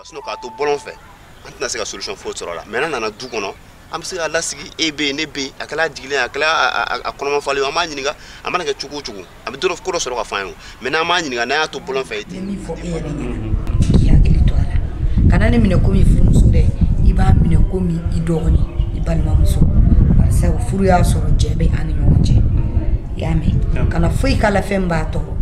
la sinon k'a to bɔlɔn fɛ an tɛna se ka solution foyi sɔrɔ a la mais n'a nana du kɔnɔ an bɛ se k'a lasigi e bɛ yen ne bɛ yen a kɛla jigilen a kɛla a kɔnɔma falen an b'a ɲininka a mana kɛ cogo o cogo a bɛ dɔ ko dɔ sɔrɔ ka f'an ye o mais n'an m'a ɲininka n'an y'a to bɔlɔn fɛ i tɛ min fɔ e yɛrɛ ɲɛna k'i hakili to a la kana ne minɛ komi furumuso dɛ i b'a minɛ komi i dɔgɔnin i balimamuso barisa furu y'a sɔrɔ jɛ bɛ an ni ɲɔgɔn cɛ i y'a mɛn kana foyi k'a la fɛn b'a tɔɔrɔ.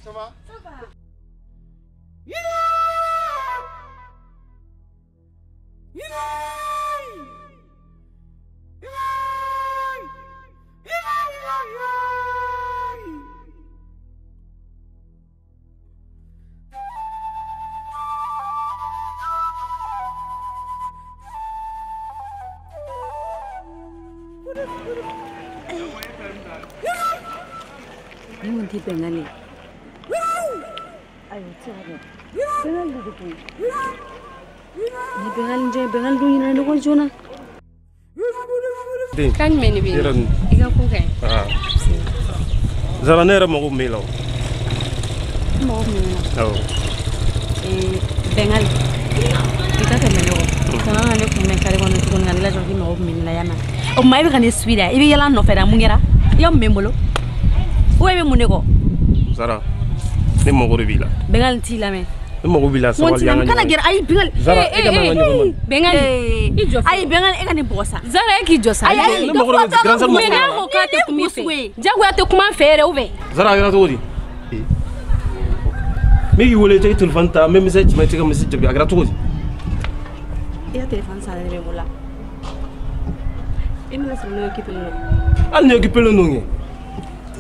Ça va? Ça va. Ni mun tɛ bɛnkan ye. Ayi o tɛ se ka kɛ. Bɛnkan de don koyi. Ni bɛnkan jɔn ye bɛnkan dun ɲinɛna ne kɔ joona. Kan jumɛn de bɛ yen? I ka ko ka ɲi. Zara ne yɛrɛ mago bɛ e la o. I mago bɛ ne la? Awɔ. Bɛnkan i ka tɛmɛ ne kɔ. Kana na ne kunbɛn kare kɔnɔ tuguni ka ne lajɔ k'i mago bɛ ne la yan nɔ. O tuma e bɛ ka ne suit dɛ i bɛ yɛlɛ an nɔfɛ dɛ mun kɛra? I ka mun bɛ n bolo? Ou e bɛ mun de kɔ? Zara ne mago de b'i la. Bɛnkan t'i lamɛn. Ne mago b'i la sabali an ka ɲɔgɔn. Kana gɛrɛ ayi Bɛnkan. Zara e ka man ka ɲɔgɔn ma. Bɛnkan i jɔ. Ayi Bɛnkan e ka nin bugɔ sa. Zara e k'i jɔ sa. Ayi ayi ne mago de bɛ grand sœur mais n'a ko k'a tɛ kuma i fɛ. Jagoya tɛ kuma an fɛ yɛrɛ ou bien. Zara a kɛra cogo di? N bɛ k'i wele i tɛ téléphone ta n bɛ message ci ma i tɛ ka message jaabi a kɛra cogo di? I ka téléphone salen de bɛ n bolo la. I bɛna sɔrɔ ne occupé don. Hali ni occupé don kɛ.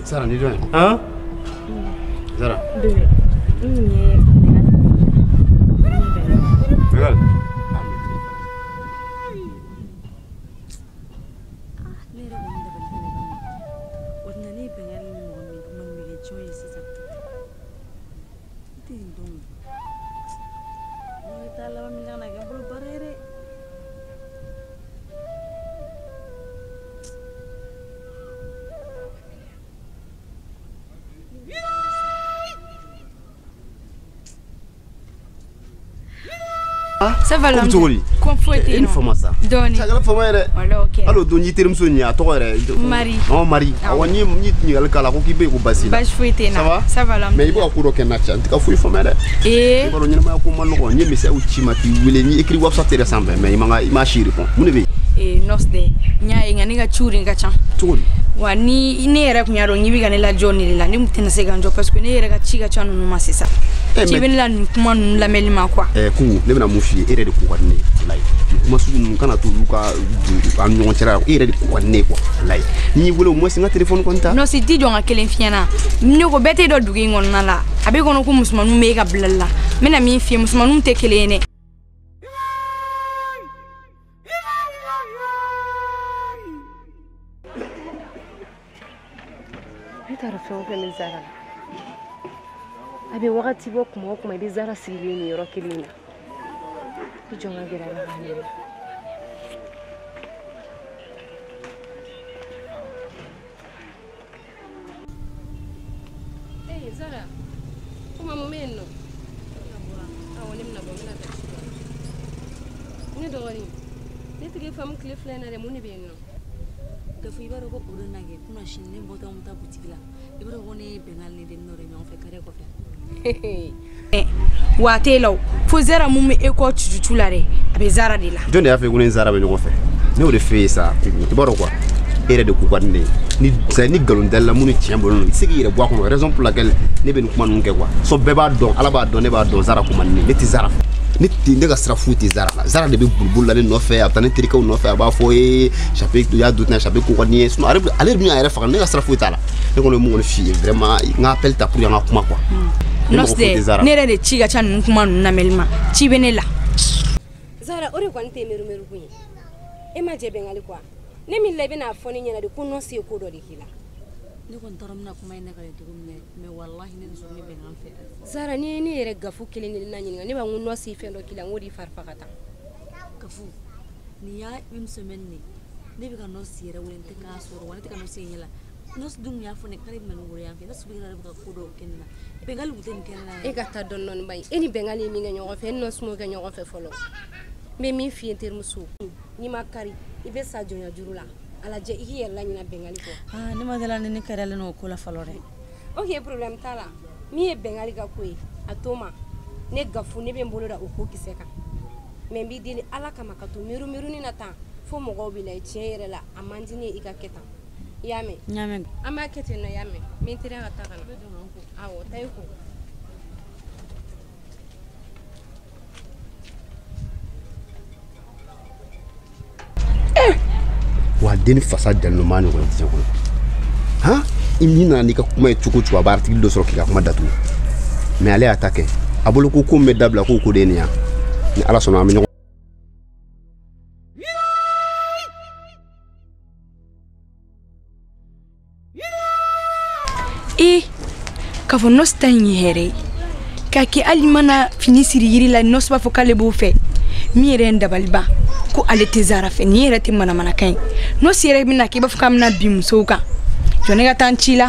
Zara ni jɔn ye? Han? Zara. Bébé, n ye Bɛnkan. Ne yɛrɛ kɔni dabali fɛnɛ banna. O tɛna ne ye Bɛnkan ni mɔgɔ min kuma min bɛ kɛ jɔn ye sisan. I tɛ nin dɔn. Ne taa laban min kana kɛ n bolo baara ye dɛ. Ça va Ko bɛ cogo di? Ko foyi tɛ E yen ni nɔ. fama sa. Dɔɔni. Cɛ a kɛra fama ye dɛ. Walahi o kɛra. Hali o don n y'i terimuso nin ye a tɔgɔ yɛrɛ. Mari. Ɔn Mari. Awɔ n ye ɲininkali k'a la ko k'i bɛ yen ko baasi la. Baasi foyi tɛ n na. Ça va? Ça va Mais i bɛ ka ko dɔ kɛ n na cɛ n tɛ ka foyi faamuya dɛ. Ee. I b'a dɔn ɲɛnamaya ko man nɔgɔn n ye message ci ma k'i wele n ye écrit WhatsApp yɛrɛ sanfɛ mais i ma si répond mun de bɛ yen? Ee nɔsi dɛ n y'a ye nka ne ka ciw de ka ca. Cogo di? Wa ni ne yɛrɛ tun y'a dɔn k'i bɛ ka ne lajɔ nin de la ne tun tɛna se ka n jɔ parce que ne yɛrɛ ka ci ka ca ninnu ma sisan. Ci bɛ ne la nin kuma ninnu lamɛnli ma quoi. Kungu ne bɛna mun f'i ye e yɛrɛ de ko ka di ne ye walayi nin kuma sugu ninnu kana to olu ka don an ni ɲɔgɔn cɛla la e yɛrɛ de ko ka di ne ye quoi walayi n'i y'i wele au moins n ka téléphone kɔni ta. Non si t'i jɔ n ka kelen f'i ɲɛna ne ko bɛɛ t'e dɔn dugu in kɔnɔna la a b'e kɔnɔ ko musomaninw b'e ka bilali la n bɛna min f'i ye musomaninw tɛ kelen ye dɛ. Ne t'a dɔn fɛn o fɛn bɛ Zara la. A bɛ wagati bɔ kuma o kuma i bɛ Zara sigilen nin yɔrɔ kelen in na. I jɔ n ka gɛrɛ a la k'a ɲininka. Ee Zara, kuma mun bɛ yen nɔ? Awɔ ne bɛna bɔ n bɛna taa ci la. Ne dɔgɔnin, ne tɛ k'e faamu tile fila in na dɛ mun de bɛ yen nɔ? Gafu i b'a dɔn ko o don na kɛ kunna sini ne bɔtɔ an bɛ taa butigi la i b'a dɔn ko ne ye Bɛnkan ni den dɔ de ɲɔgɔn fɛ kare kɔfɛ. Wa a t'e la o fo Zara mun bɛ e kɔ cucucu la dɛ a bɛ Zara de la. Jɔn de y'a fɔ ko ne ni Zara bɛ ɲɔgɔn fɛ? Ne y'o de f'e ye sa i b'a dɔn quoi e yɛrɛ de ko ka di ne ye ni c'est ni nkalon dalila mun ni tiɲɛ bɔlen don i tɛ se k'i yɛrɛ bɔ a kɔnɔ raison pour laquelle ne bɛ nin kuma ninnu kɛ quoi so bɛɛ b'a dɔn Ala b'a dɔn ne b'a dɔn Zara ko man di ne ye ne tɛ Zara fɛ. Ne tɛ ne ka sira foyi tɛ Zara la. Zara de bɛ boliboli la ne nɔfɛ, a bɛ taa ne terikɛw nɔfɛ, a b'a fɔ ee Chape y'a don tan, Chape ko ka di n ye. Sinon ale bɛna a yɛrɛ faga, ne ka sira foyi t'a la. Ne kɔni ye mun kɔni f'i ye vraiment, n ka appel ta pour que an ka kuma quoi. Ne tɛ ne yɛrɛ de ci ka ca ninnu kuma ninnu lamɛnli ma, ci bɛ ne la. Zara o de kɔni tɛ meru kun ye. E ma jɛ Bɛngali quoi. Ne min la i bɛna fɔ ne ɲɛna de ko nɔsi ye ko dɔ de k'i la. Ne kɔni t'a dɔn n bɛna kuma in lakale cogo min dɛ, mais walahi ne nisɔn bɛ Bɛngali fɛ. Zara n'i ye ne yɛrɛ gafu kelen kelenna ɲininka, ne b'a ko nɔsi ye fɛn dɔ k'i la, n k'o de fari faga tan. Gafu nin y'a une semaine de ne bɛ ka nɔsi yɛrɛ wele, n tɛ k'a sɔrɔ wa ne tɛ ka nɔsi ye ɲɛ la. Nɔsi dun y'a fɔ ne k'ale bɛna ne wele yan fɛ, ne sugu yɛrɛ bɛ ka ko dɔw kɛ ne la. Bɛngali tun tɛ nin kɛ ne la. E ka taa dɔɔni dɔɔni ba ye, e ni Bɛngali ye min kɛ ɲɔgɔn fɛ, e ni nɔsi m'o kɛ ɲɔgɔn fɛ fɔlɔ. N bɛ min f'i ye n terimuso, n'i ma kari i bɛ sa jɔnya juru la. A lajɛ i k'i yɛrɛ laɲina Bɛngali kɔ. Ah, ne ma deli ni ne karilen o ko la fɔlɔ dɛ. Ok, problème t'a la. Min ye Bɛngali ka ko ye, a to ma. Ne gafu ne bɛ n bolo da o ko kisɛ kan. Mais n b'i deli Ala kama ka to miiri miirinin na tan fo mɔgɔw b'i la tiɲɛ yɛrɛ la, a man di ne ye i ka kɛ tan. I y'a mɛn? N y'a mɛn. An b'a kɛ ten nɔ, i y'a mɛn? N bɛ n teriya ka taa ka na. Awɔ, taa i ko. Wa den fasa jalen don maa ɲɔgɔn diɲɛ kɔnɔ. Han, i min nana n'i ka kuma ye cogo o cogo, a b'a article dɔ sɔrɔ k'i ka kuma datugu. Mais ale y'a ta kɛ. A bolo ko ko min bɛ dabila k'o ko de ye nin ye. Ni Ala sɔnna an bɛ ɲɔgɔn. Ee, k'a fɔ nɔsi ta in ye hɛrɛ ye. K'a kɛ hali mana fini siri yiri la, nɔsi b'a fɔ k'ale b'o fɛ. Min yɛrɛ ye n dabali ban, ko ale tɛ Zara fɛ, nin yɛrɛ tɛ manamanakan ye. Nɔsi yɛrɛ bɛna kɛ i b'a fɔ k'a bɛna bin musow kan. Jɔ ne ka taa n ci la.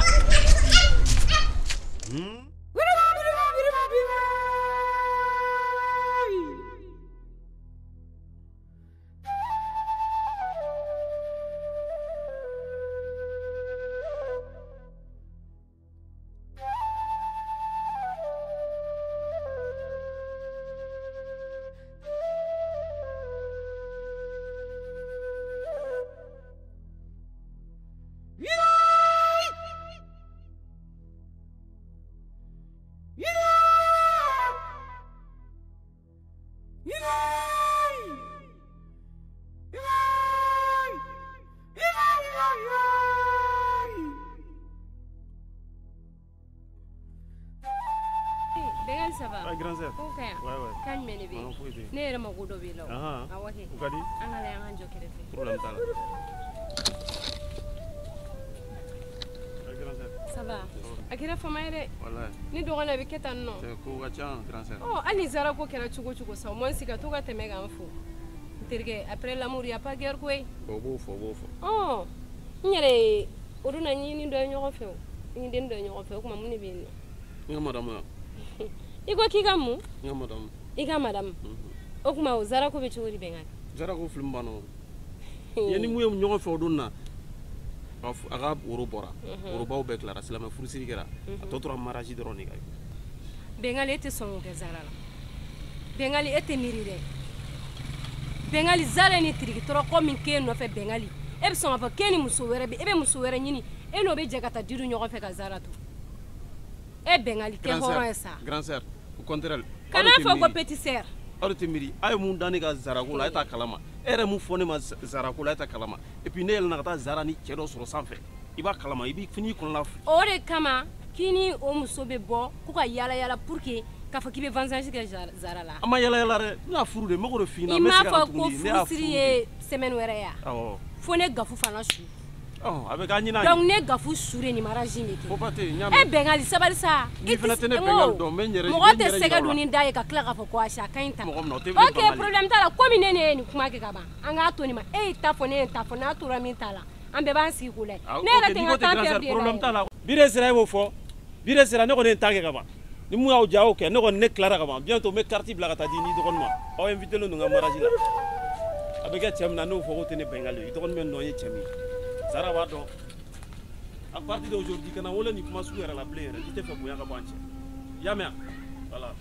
Ça va? Ah, grand sœur. Ok. Ouais, ouais. Quand je me lève, ne yɛrɛ mago dɔ b'i la o. Awɔ kɛ. O ka di? An ka lajɛ an k'an jɔ kɛrɛfɛ. Problème t'a la. Ah, grand sœur. Ça va? A kɛra fama ye dɛ. Walayi. Ne dɔgɔnin a bɛ kɛ tan nɔ. Cɛ ko ka ca grand sœur. Ɔ hali ni Zara ko kɛra cogo o cogo sa, au moins ka to ka tɛmɛ k'an fo. N terikɛ, après l'amour y a pas guerre koyi. O b'o fɔ, o b'o fɔ. Ɔ n yɛrɛ ye o don na n ye ni dɔ ye ɲɔgɔn fɛ o. N ni den dɔ ye ɲɔgɔn fɛ, o tuma mun de bɛ yen nɔ? N ka madame ya. I ko k'i ka mun? N ka madame. I ka madame. O tuma o Zara ko bɛ cogo di Bɛngali? Zara ko fili banna o. Yanni mun ye ɲɔgɔn fɛ o don na, a ka woro bɔra. Worobaw bɛɛ tilara, silamɛ furusiri kɛra. A tɔ tora mariage dɔrɔn de ka kɛ. Bɛngali e tɛ sɔn k'o kɛ Zara la. Bɛngali e tɛ miiri dɛ. Bɛngali Zara ni tirikitɔrɔkɔ min k'e nɔfɛ Bɛngali, e bɛ sɔn k'a fɔ k'e ni muso wɛrɛ bɛ, e bɛ muso wɛrɛ ɲini, e n'o bɛ jɛ ka taa diru ɲɔgɔn fɛ ka Zara to. E Bɛngali tɛ hɔrɔn ye sa. Grand sœur, au contraire. Kana fɔ ko petit sœur. Aw de tɛ miiri, a ye mun da ne ka Zara ko la, e t'a kalama. E yɛrɛ mun fɔ ne ma Zara ko la, e t'a kalama. Et puis ne yɛlɛnna ka taa Zara ni cɛ dɔ sɔrɔ sanfɛ. I b'a kalama, i b'i fini kɔnɔna fili. O de kama k'i ni o muso bɛ bɔ ko ka yala yala pour que k'a fɔ k'i bɛ vengeance kɛ Zara la. An ma yala yala dɛ, n bɛna furu de, n bɛ k'o de f'i ɲɛna. I m'a fɔ ko furusiri ye semaine wɛrɛ ye wa? Awɔ. Fo ne Gafu fana su. A bɛ k'an ɲin'a ye. Donc ne Gafu su de nin mariage in bɛ kɛ. Ko ba tɛ yen, n y'a mɛn. E Bɛngali sabali sa. N'i fana tɛ ne Bɛngali dɔn, n bɛ n yɛrɛ mɔgɔ tɛ sɛgɛ dun ni da ye ka tila k'a fɔ ko ayi a ka ɲi tan. Mɔgɔ min na o tɛ bilen. Ok, problème t'a la, komi ne ye nin kuma kɛ ka ban, an k'a to nin ma. E y'i ta fɔ, ne ye n ta fɔ, n'a tora min ta la, an bɛɛ b'an sigi k'o lajɛ. Ne yɛrɛ tɛ n ka temps perdu e la. Problème t'a la. Bi de sera e b'o fɔ. Bi de sera ne kɔni ye n ta kɛ ka ban. Ni mun y'aw diya a y'o kɛ, ne kɔni ne tilara ka ban. Bientôt n bɛ carte bila ka taa di ni dɔgɔnin ma. Aw invité len don n ka mariage la. A bɛ kɛ cɛ min na n'o fɔ k'o tɛ ne Bɛngali ye, i dɔgɔnin bɛ nɔ ye cɛ min ye. Zara b'a dɔn. À partir d'aujourd'hui, kana wele nin kuma sugu yɛrɛ la bilen yɛrɛ, n'i tɛ fɛ bonya ka bɔ an cɛ. I y'a mɛn wa? Voilà.